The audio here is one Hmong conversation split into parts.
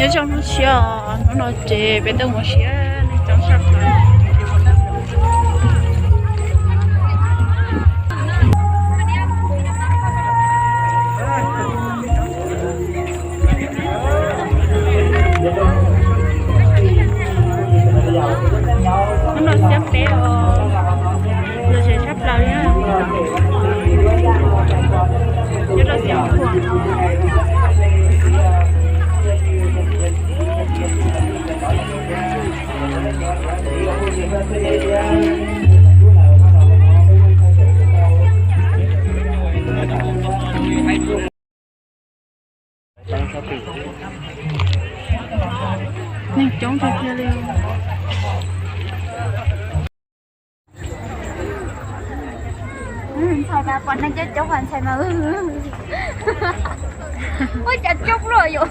Nyob zoo hnub tshiab os, hnub no ces peb tuaj mus siab neeg coob tshaj plaws. Hnub no xiab peb os, lom zem tshaj plaws li. Nyob rau Xeev Khuam. Neeg coob tiag tiag li. Ntxhais mas pom neeg coob coob mas ntxhais mas ua cas coob luaj yom.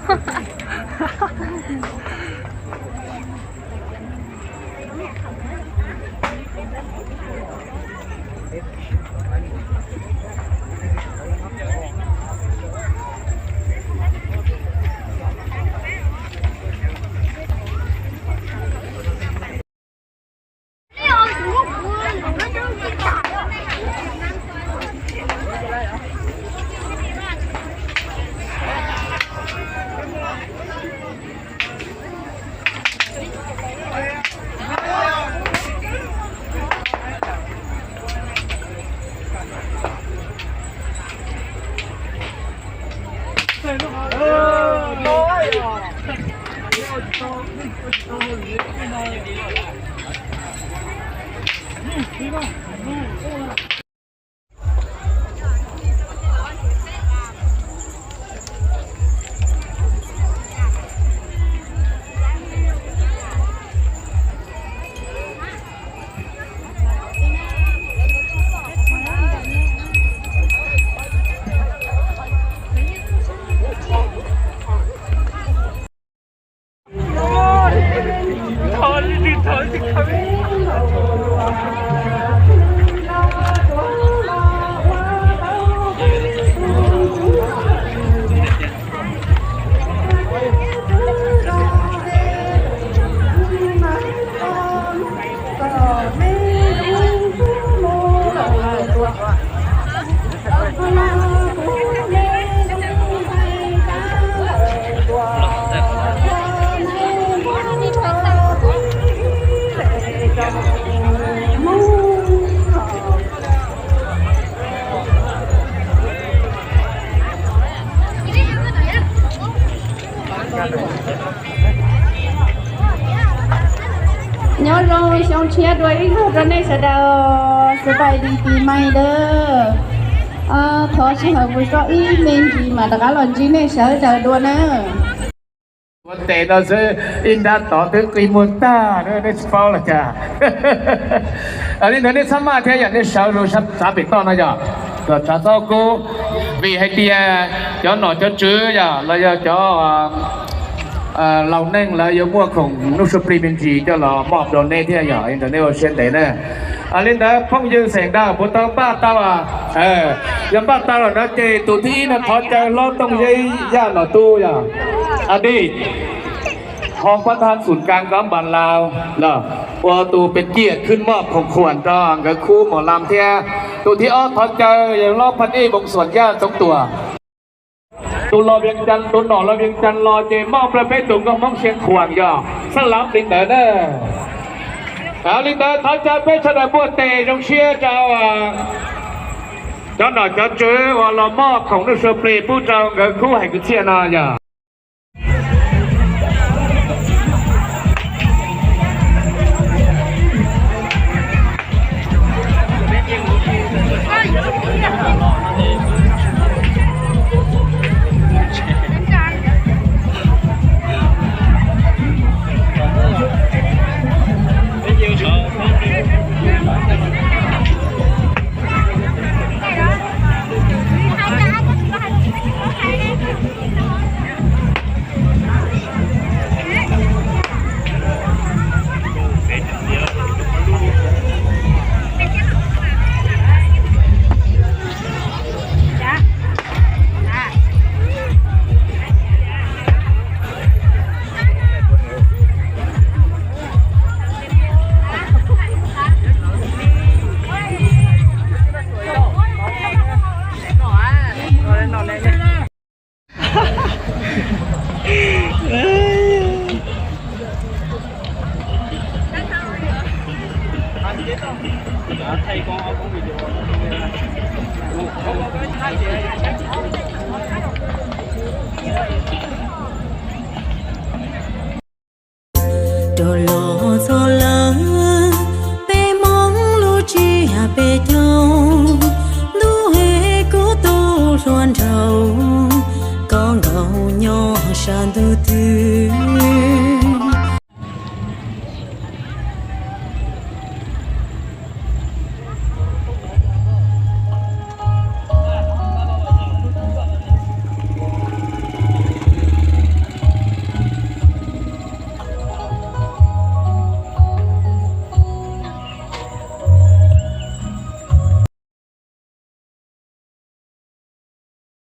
Nyob zoo xyoo tshiab dua ib zaug rau nej sawv daws, xav pais di ti mai dawb. Thov sij hawm mus tso ib me ntsis mas rov qab los ntsib nej sawv daws dua na. Ua tes no xwb ib nrab tod twb qi muag tag, nej tsis paub los cas. Li ntawd nej txhob maj thiab yom, nej sawv los tsav pem toj no yom, kom tsav txhob kub, vim hais tias cov nom cov tswv yom los yog cov laus neej lawv yuav muaj khoom nuj su plig me ntsis coj los moj rau nej thiab yom, li ntawd nej ua siab ntev na. Li ntawd phooj ywg xeem Dawb puas tau npaj tau? Yog npaj tau lawm na ces tus thib ib no thov caw hlob Tooj Zeb Yaj Nom Tub yom, a di, hoob pab thab xum kas kov npas laus los ua tus pes ciaj khwb moj khoom khuam rau nkawd khub mos lam thiab. Tus thib ob thov caw hlob Phaj Ej Voos Xuam Yaj Txoov Tuam. Tus los Vias Cas, tus nom los Vias Cas los ces moj rau peb tus nkauj Hmoob Xeev Khuam yog xab lav li ntawd na. Li ntawd thov caw peb sawv daws npuaj tes zoo siab rau cov nom cov tswv uas los moj khoom nuj su plig pub rau nkawd khub hais kwv txhiaj no yog. Saum ntuj twg